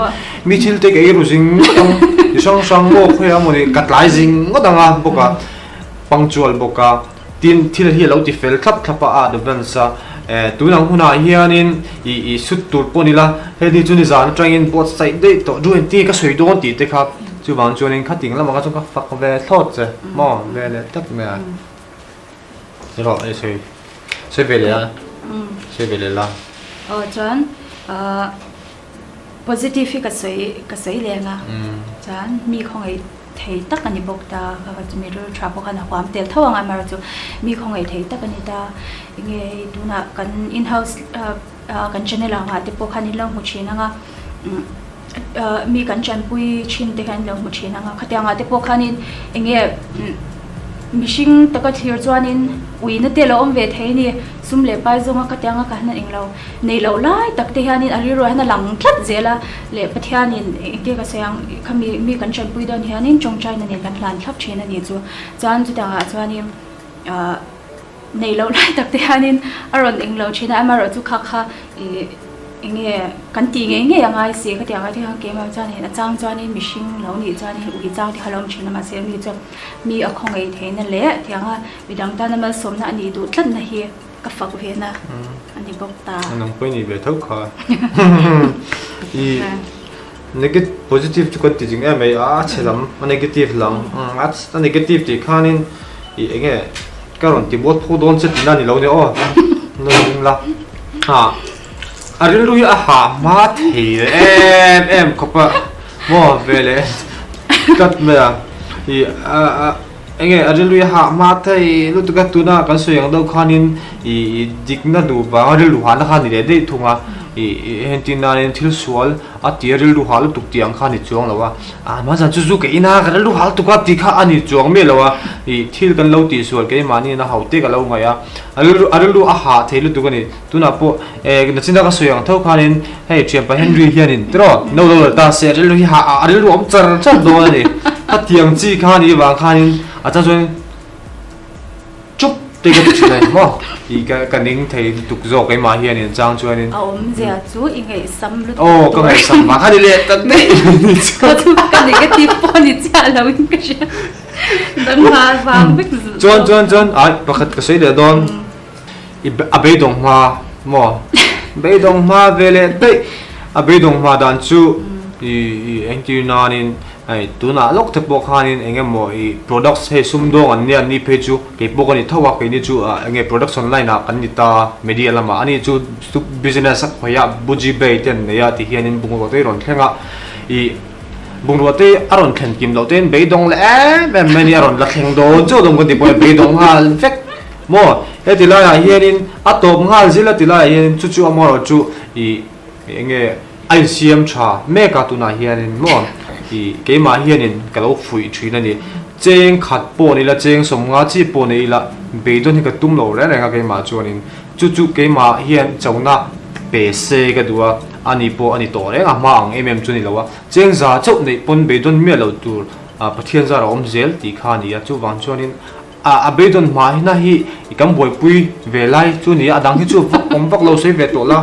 mi thil te ka ei ru zing ngawt ang ti hrang hrang maw khawiah mawni ka tlai zing ngawt ang a bawk a punctual bawk a. Tin, thil hi a lo ti fel thlap thlap a, a advance a, eh, tun ang hunah hianin i i sut tur pawh ni la, heti chu nizan atangin buatsaih daih tawh duh engtin nge ka sawi dawn tih te kha, chuvang chuanin khating lamah kha chuan ka fak ve thlawt che, maw ve leh tlat mai a. Rawh i sawi, sawi ve leh a, sawi ve leh la. Aw chuan, ah, positive hi ka sawi, ka sawi leng a, chuan mi khawngaih. thei tak a ni bawk ta, ka kha chu mi rilru tha pawh khan a huam tel tho ang a, amaherawhchu mi khawngaih thei tak a ni ta, enge hei tunah kan in house ah kan channel ang ah te pawh khan in lo hmu thin ang a, mi kan tanpui thin te khan in lo hmu thin ang a, khatiang ah te pawh khanin enge mihring taka thlir chuanin uina te lo awm ve thei a ni, sum leh pai zawnga khatiang a ka han englo. Nei loh lai tak te hianin a rilruah hian a lang tlat zel a, leh Pathianin engtia ka sawi ang khami mi kan tanpui dawn hianin tawngtaina nen kan hlan thlap thin a ni chu. Chuan chutiangah chuanin ah nei loh lai tak te hianin a rawn eng lo thin a, amaherawhchu kha kha ih enge kan tih ngei ngei a ngai si khatiang ah te hian keimah chuanin a chang chuanin mihring lo nih chuanin ui chang te kha lo awm thin a mahse mi chuan mi a khawngaih theihna leh tianga midang tana malsawmna a nih duh tlatna hi. Ka fak ve na a ni bawk ta. Nang pawh i nih ve tho kha. I negative positive chu kan ti ding em mai a chhe lam a negative lam a negative tih khanin i enge ka rawn ti mual pho dawn che tihna ni lo nia aw na ring la a a rilru hi a hah hma thei em em khawp a maw ve leh tlat mai a i a a. Enge a rilru i hah hma thei lutuk a, tuna kan sawi ang deuh khanin i dikna duh vanga rilru hahna kha a ni leh daih thung a, i entir nanin thil sual a ti a rilru hah lutuk tih ang kha a ni chuang lo a, ah hmanzan chu zu ka in a ka rilru hah lutuk a tih kha a ni chuang miah lo a, i thil kan lo tihsual keimahni in a ho te ka lo ngaih a, a rilru a rilru a hah thei lutuk a ni, tunah pawh eh nachina ka sawi ang tho khanin hei thianpa Henry hianin tiraw no lo la ta se a rilru hi hah a rilru a awm char char dawn a ni khatiang chi kha ni vang khanin a chang chuan chup te ka ti thin a ni maw tih ka ka ning thei lutuk zawk keimah hianin a chang chuanin a awmzia chu i ngaihsam lutuk aw ka ngaihsam vang kha ni leh ta daih ka chu ka negative pawh ni chiah lo in ka hria dangmah vang vek chuan chuan chuan ai pakhat ka sawi leh dawn. I a beidawng hma maw? Beidawng hma ve leh daih. A beidawng hma dan chu i i entir nanin hei tunah lawk te pawh khanin eng emaw i products hei sumdawng an nia ni phei chu kei pawh ka ni tho a keini chu ah eng nge production line ah kan ni ta media lamah ani chu business a khawih a Buji Bay te an nei a ti hianin bungrua te hi rawn thleng a i bungrua te a rawn thlen kim loh tein beidawng leh em em mai a ni a rawn la thleng dawn chauh dawn ka ti pawh a beidawng nghal vek. Maw, heti laiah hianin a tawp nghal zil a ti laiah hianin chu chu amaherawh chu ih eng nge a insiam tha mek a tunah hianin maw ih keimah hianin ka lo fuih thin a ni. Cheng khat pawh ni ila cheng sawmnga chi pawh ni ila beidawn hi ka tum lo reng reng a keimah chuanin chu chu keimah hian chona pe se ka duh a, ani pawh a ni tawh reng a hma ang em em chu ni lo a, cheng za chauh neih pawn beidawn miah lo tur Pathian zar a awm zel tih kha a ni a, chuvang chuanin A beidawn hma hi na hi i kan buaipui ve lai chu ni a, a dang hi chu vak awm vak lo sawi ve tawh la.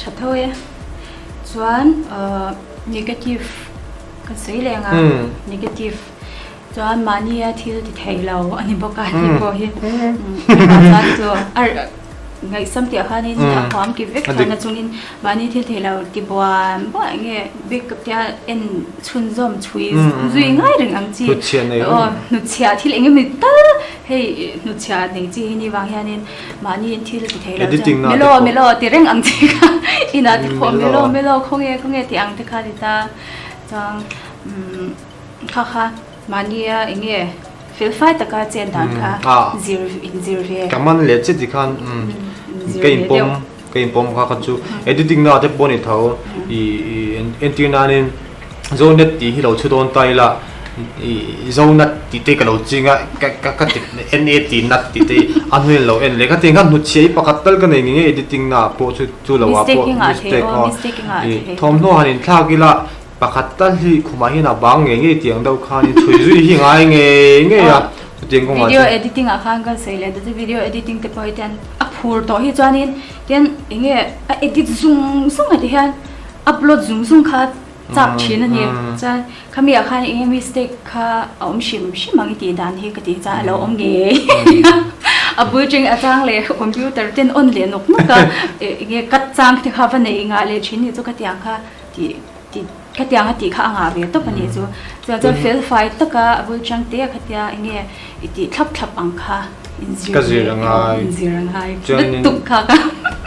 Tha tho e. Chuan negative kan sawi leh ang a, negative. Chuan mahnia thil ti thei lo a ni bawk a, hei pawh hi chuan chu a ngaihsam tih ah khanin a huam kip vek thlawhna chungin mahni thil thei lo ti buan buai nge bik tia en chhunzawm chhui zui ngai reng ang chi aw hnutchhiah thil eng emaw tal hei hnutchhiah nei chi hi ni vang hianin mahni thil ti thei lo chuan melo melo ti reng ang chi kha inah te pawh melo melo khawnge khawnge tih ang te kha ni ta chuan umm. Kha kha mahnia eng nge fel fai taka chen dan kha zir inzir ve. Ka man leh chiah ti khan ka inpawm ka inpawm kha kha chu editing na te pawh ni tho i entir nanin Zonet tih hi lo chhu dawn ta ila i Zonat tih te ka lo ching a ka ka ka ti N A tih nat tih te a hnuaiin lo en leh kha tiang khan hnutchhiah i pakhat tal ka nei nge nge editing na pawh chu chu lo ah pawh mistake aw i thawmhnaw han inthlak ila Pakhat tal hi khumah hian a bang ngei ngei tiang deuh khanin chhui zui hi ngai ngei ngei a, chutiang kawngah chuan. Video editing ah khan ka sawi leh ta video editing te pawh hi tian a phur tawh hi chuanin tian eng nge a edit zung zung a ti hian upload zung zung kha chak thin a ni chuan khami ah khan eng nge mistake kha a awm hrim hrim ang i tih dan hi ka tih chuan a lo awm ngei a bul teng a chang leh computer ten on leh nawk nawk a eng nge cut chang te kha va nei ngah leh thin ni chu ka tiang kha tih tih khatiang a tih kha a ngah ve tawp a nih chu. Chuan chuan fel fai taka a bul chang te a khatia eng nge i tih thlap thlap ang kha inzir Ka zir a ngai. Inzir a ngai. Lutuk kha ka.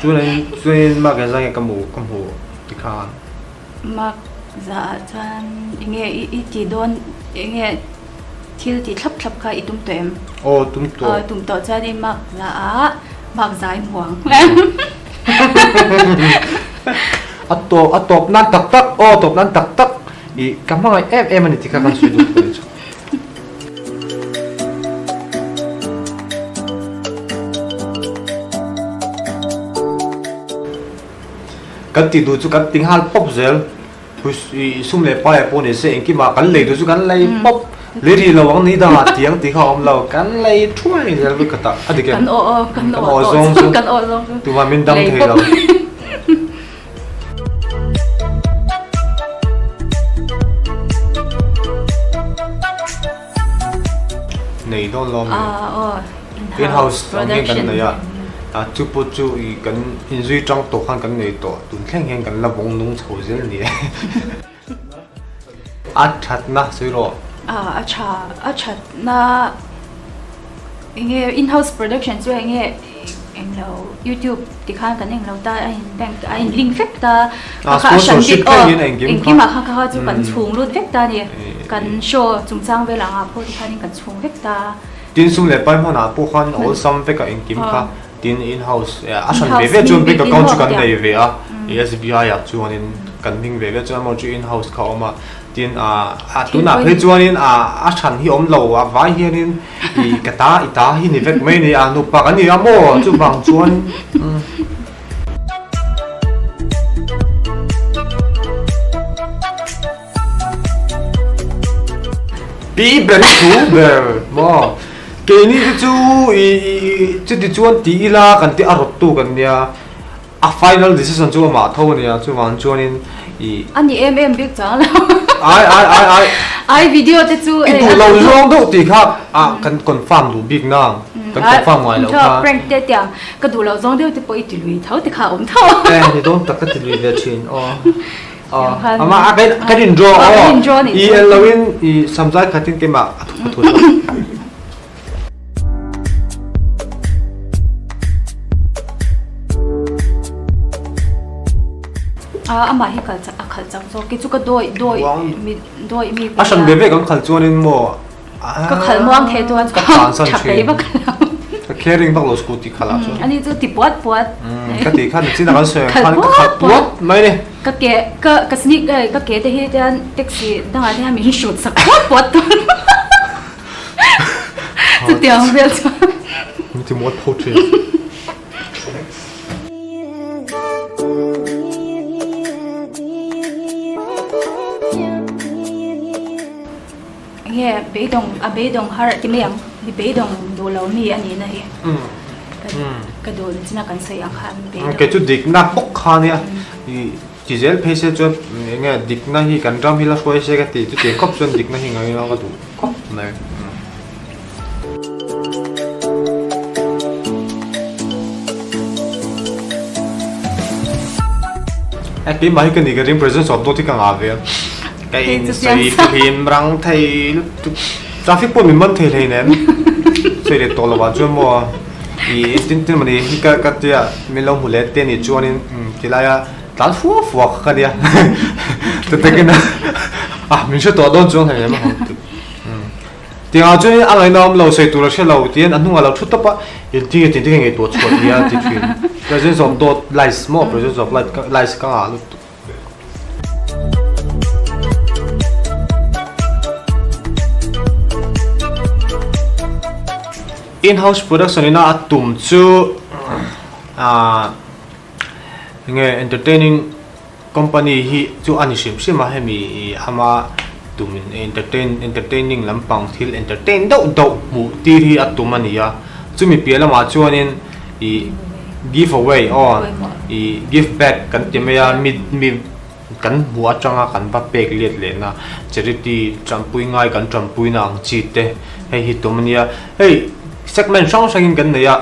Chuanin chuanin mark engzah nge ka hmu ka hmu ti khan. Mark zah ah chuan eng nge i i tih dawn eng nge thil tih thlap thlap kha i tum tawh em? Aw tum tawh. Aw tum tawh chuan i mark zah ah mark zai hmu ang. A tawp a tawp nan tak tak aw tawp nan tak tak i ka hmangaih em em a ni tih kha kan sawi duh tawh chu. Kan tih duh chu kan ti nghal pawp zel i sum leh pai ah pawh ni se engkimah kan lei duh chu kan lei pawp lei rih lo ang ni dangah tiang tih kha a awm lo kan lei thuai zel vek ka tah a dik em? Kan aw aw kan aw zawng chu kan aw zawng chu tumah min dang thei lo. Nei dawn lo ami? In house ang hian kan nei a, chu pawh chu i kan inzui tang tawh khan kan nei tawh, tun thleng hian kan la vawng nung chho zel a ni e. A thatna sawi rawh. A tha, a thatna enge in house production chu enge englo youtube ti khan kan englo ta a in bank a in link vek ta kha kha a hran bik aw engkim ah kha kha chu kan chhung lut vek ta a ni kan show chungchang vel ang ah pawh ti khanin kan chhung vek ta. Tin sum leh pai hmanah pawh khan awlsam vek a engkim kha tin in house a hran ve ve chuan bank account chu kan nei ve a SBI ah chuanin kan hming ve ve chuan amaw chu in house kha a awm a tin ah tunah phei chuanin ah a hran hi awm lo a vai hianin i ka ta i ta hi ni vek mai a ni a nupa kan ni a maw chuvang chuan Pi ber hi thu ber maw keini te chu i chuti chuan ti ila kan ti a rawt tu kan nia a final decision chu amah tho a nia chuvang chuanin i A ni em em bik chang lo. Ai ai ai ai. Ai video te chu I duh lo zawng deuh tih kha a kan confirm duh bik nang kan confirm ngai loh kha. Prank te tiang ka duh loh zawng deuh te pawh i ti lui tho te kha a awm tho. E ni dawn tak ka ti lui ve thin aw. Amah a kan in draw aw i en lo in i samzai khatin keimah a thu thu. Amah hi kal a khalh chak zawk ki chu ka dawi dawi mi dawi mi a hran ve ve kan khalh chuanin maw ka khalh muang thei chuan ka tlansan thin ka caring vak lo scooty khalh ah chuan ani chu ti puat puat ka tih khan chin a kan sawi ang khan ka khalh puat mai ni ka ke ka ka sneak ka ke te hi chuan taxi dangah te hian min hrut sak puat puat tawh chutiang vel chuan min ti mual pho thin. Nge beidawng a beidawng har ti mai ang mi beidawng duh lo mi a nih na hi ka duh na china kan sawi ang khan beidawng. Kei chu dikna bawk kha nia i. Ti zel phei se chuan eng nge dikna hi kan ram hi la hruai se ka ti chutiang khawp chuan dikna hi ngaih ka duh khawp mai. E keimah hi ka ni ka ring presence of dawt hi ka ngah ve a. Ka in sawi fihlim rang thei lutuk. Traffic pawh min man thei hleinem. Sawi leh tawh lovah chuan maw i tin tin mawni hi ka ka tia min lo hmu leh te ni chuanin tilaia tlan fua fua kha ka nia. Chutakin a min hre tawh dawn chuang hleinem a ho tuk. Tiangah chuan a ngaihna awm lo sawi tur a hre lo tiin a hnungah lo thu tawp a, inti nge tinti nge ngaihtuah chhuah nia a ti thin. Presence of dawt lies maw presence of lies ka ngah lutuk. In-house production ina a tum chu ah enge entertaining company hi chu a ni hrim hrim a hemi ama tum in entertain entertaining lampang thil entertain deuh deuh hmuh tir hi a tum a ni a chumi piah lamah chuanin ih give away aw ih give back kan ti mai a mi mi kan hmuh atanga kan va pek let lehna charity tanpui ngai kan tanpuina ang chi te hei hi tum a nia hei segment hrang hrangin kan nei a.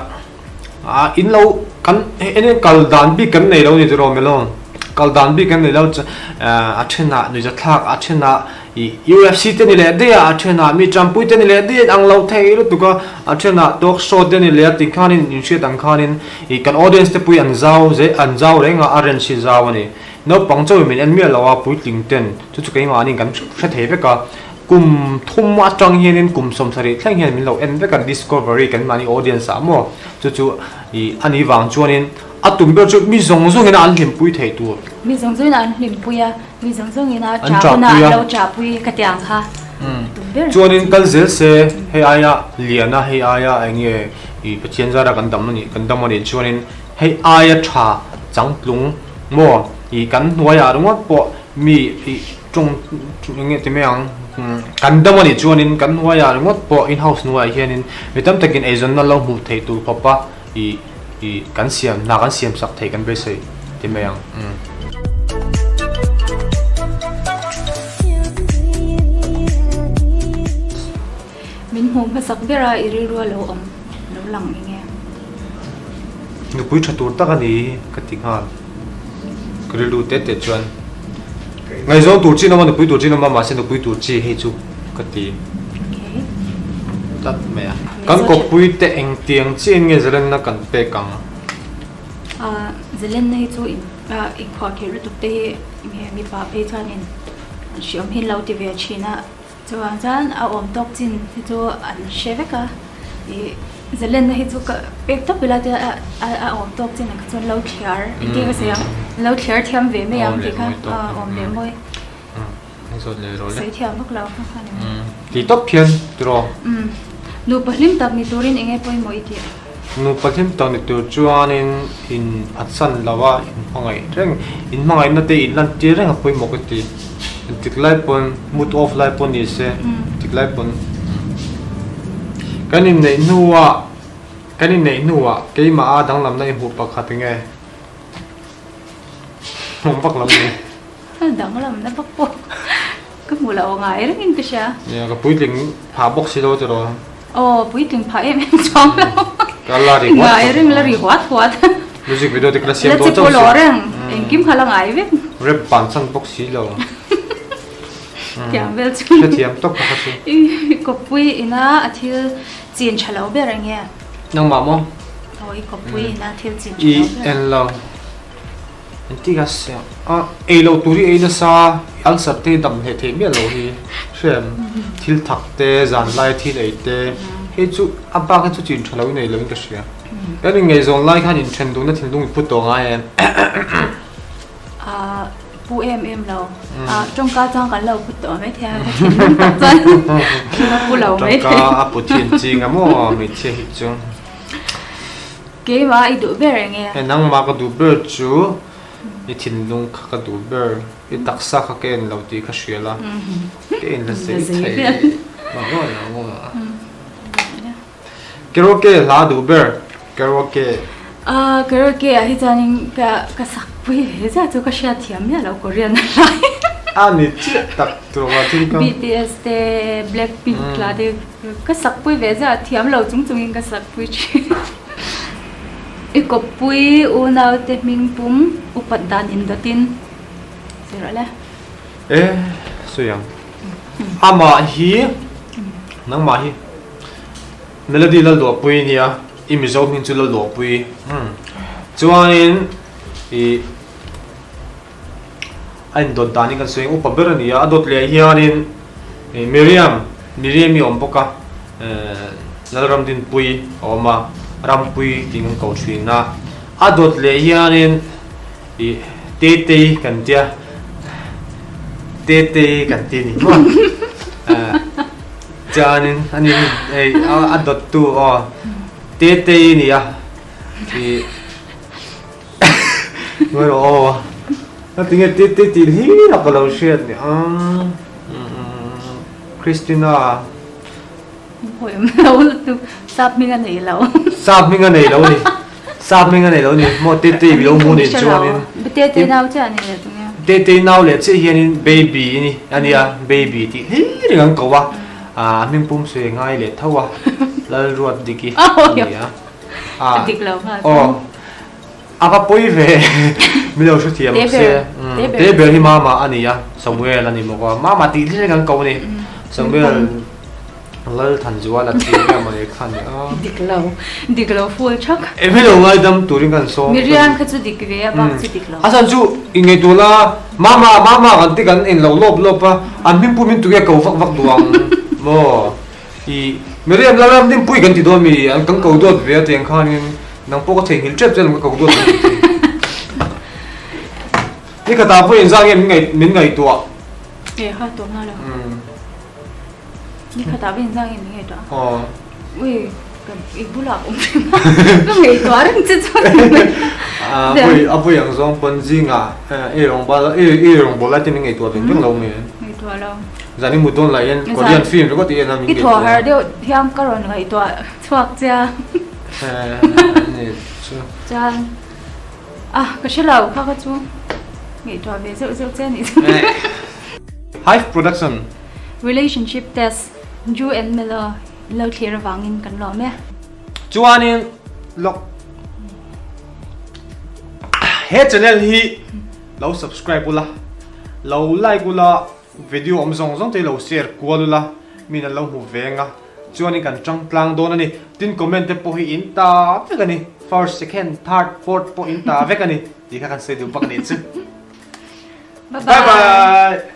Ah in lo kan eng kal dan bik kan nei lo ni tiraw Melon kal dan bik kan nei lo a thenah nuihzathlak a thenah ih UFC te ni leh daih a a thenah mi Trumpui te ni leh daih ang lo thei lutuk a a thenah talk show te ni leh a tih khanin in hriat ang khanin ih kan audience te pui an zau zeh an zau reng a a range hi zau a ni naupang chauhin min en miah lo a puitling ten chu chu keimahni kan hre thei vek a. Kum thum atang hianin kum 70 thleng hian min lo en vek a, Discovery kan mahni audience ah maw chu chu ih a nih vang chuanin a tum ber chu mi zawng zawngin an hlimpui thei tur. Mi zawng zawngin an hlimpui a, mi zawng zawngin a ṭah huna an lo ṭahpui ka ti ang kha a tum ber. Chuanin kal zel se hei aia lian a, hei aia eng nge ih Pathian zara kan dam a nih kan dam a nih chuanin hei aia ṭha changtlung maw ih kan hnuaiah ringawt pawh mi ih Tawng eng nge ti mai ang, kan dam a nih chuanin kan hnuaiah ringawt pawh in house hnuaiah hianin mi tam takin eizawnna lo hmuh theih tur khawpa ih ih kan siam hna kan siam sak theih kan beisei ti mai ang. Min hmuh hmasak ber a i rilru a lo awm lo lang eng nge? Nupui tha tur tak a ni ka ti nghal. Ka rilru te te chuan ngaihzawn tur chi an awm a, nupui tur chi an awm a, mahse nupui tur chi hei chu ka ti tlat mai a. Kan kawppui te engtiang chiahin nge zalenna kan pek ang? Zalenna hi chu inkhuahkhirh lutuk te hi mipa phei chuanin an hriawm hi an lo ti ve thin a. Chuvang chuan a awm tawk chin hi chu an hre vek a, ih zalenna hi chu ka pek tawp ila te a a awm tawk chin ang kha chuan lo thliar engtin ka sawi ang lo thliar thiam ve mai ang tih kha awm leh mawi sawi thiam vak lo kha kha ni mai. Ti tawp hian tiraw? Nupa hlim tak ni turin enge pawimawh i tih? Nupa hlim tak ni tur chuanin in a chan lo a, in hmangaih reng, in hmangaihna te in lantir reng a pawimawh ka ti. Engtik lai pawn mood off lai pawh ni se, engtik lai pawn kan inneih hnuah kan inneih hnuah keimah a danglamna i hmuh pakhat enge? Hmuh vak lo ni. Danglamna vak pawh ka hmuh loh ngai rengin ka hria. Nia ka puitling phah bawk si lo tiraw. Aw puitling phah em em chuang lo. Ka la ri huat Ngai reng la ri huat huat. Music video te ka la siam dawn chauh si. La chi pawh reng engkim kha la ngai vek. Rap ban chan bawk si lo. Thiam vel chu. Hrethiam tawk kha chu. I kawppui ina a thil chin tha lo ber enge? Nangmah maw? Aw i kawppui ina thil chin tha lo ber. I en lo. Engtik a siam a ei loh tur hi ei nasa ulcer te hi dam hleh theih miah loh hi hrem thil thak te zan lai thil ei te hei chu a bak hi chu chin tha lo in ei lo in ka hria kan in ngaihzawn lai khan inthen duhna thinlung in pu tawh ngai em Ah pu em em lo ah tawngka chuan kan lo pu tawh mai thei a ka thinlung tak chuan ka pu lo mai thei tawngka a pu thin ching a maw hmeichhia hi chu. Keimah i duh ber enge? He nangmah ka duh ber chu i thinlung kha ka duh ber, i taksa kha ka en lo tih kha hria la, ka en la zei thei Karaoke hla duh ber, karaoke. Karaoke ah hi chuanin ka ka sak. Pui ve zia chu ka hriat thiam miah lo Korean a hlai. A ni chiah tak tur a thil ka. BTS te Blackpink la te ka sak pui ve zia thiam lo chung chung in ka sak pui thin. I kawppui unau te hming pum upat dan indawt in zir rawh le. E sawi ang. Amah hi nangmah hi Melody Lalduahpui nia i Mizo hming chu Lalduahpui chuanin i a indawt danin kan sawi ang upa ber a ni a a dawt leh hianin Miriam Miriam i awm bawk a Lalramdinpui a awm a Rampui tih kan ko thin a a dawt leh hianin i Tetei kan tia Tetei kan ti a ni maw. Chuanin ani hi hei a dawttu aw Tetei a ni a ih ngawi rawh aw a tinge Tetei tih hlir a ka lo hriat ni ang Christina Hawi awm lo lutuk sap hming a nei lo sap hming a nei lo ni sap hming a nei lo ni maw Tetei lo hmu nen chuanin Tetei nau chiah a ni leh tunge. Tetei nau leh chiah hianin baby i ni a nia, baby tih hlir reng an ko a, a hming pum sawi ngai leh tho a, Lalruatdiki a ni a. A dik lo nghal. Aw, a va pawi ve, mi lo hrethiam se. Te ber hi Mama a ni a, Samuel a ni bawk a, Mama tih hlir reng an ko a ni, Samuel. Lalthanzuala tih eng emaw ni kha ni a. Dik lo, dik lo full thak. Eng hi lo ngaidam turin kan sawm. Miriam kha chu dik ve a bak chu dik lo. A chhan chu inngei la mama mama kan ti kan en lo lawp lawp a, an hming pum in tuge ko vak vak duh ang maw. I Miriam Lalramdinpui kan ti dawn mi an kan ko dawt ve a tiang khanin nang pawh ka theihnghilh tep che alawm ka ko dawt ve tih. Ni khatah pawh inzah nge min ngaihtuah. E ha tawh nghal a. Ni khatah vin zang in min ngaihtuah a. Aw. Ui, ka i bulah awm reng a. Ka ngaihtuah reng che chuan min ngaihtuah. A pui a pui ang zawng pawn zingah ei rawng bal ei ei rawng bawl lai te min ngaihtuah veng veng lo mai. Ngaihtuah lo. Zan i mut dawn lah hian Korean film ringawt i en a min ngaihtuah. I thaw har deuh hian ka rawn ngaihtuah chhuak che a. Ni chu. Chuan ah ka hre lo kha kha chu ngaihtuah ve zeuh zeuh che a nih chu. Hive Production. Relationship test, Drew and Melo in lo thlir avangin kan lawm e. Chuanin lawk he channel hi lo subscribe ula, lo like ula, video awm zawng zawng te hi lo share kual ula, min an lo hmu veng a, chuanin kan tang tlang dawn a ni. Tin comment te pawh hi in ta vek a ni, first, second, third, fourth pawh in ta vek a ni tih kha kan sawi duh bak a nih chu. Bye bye!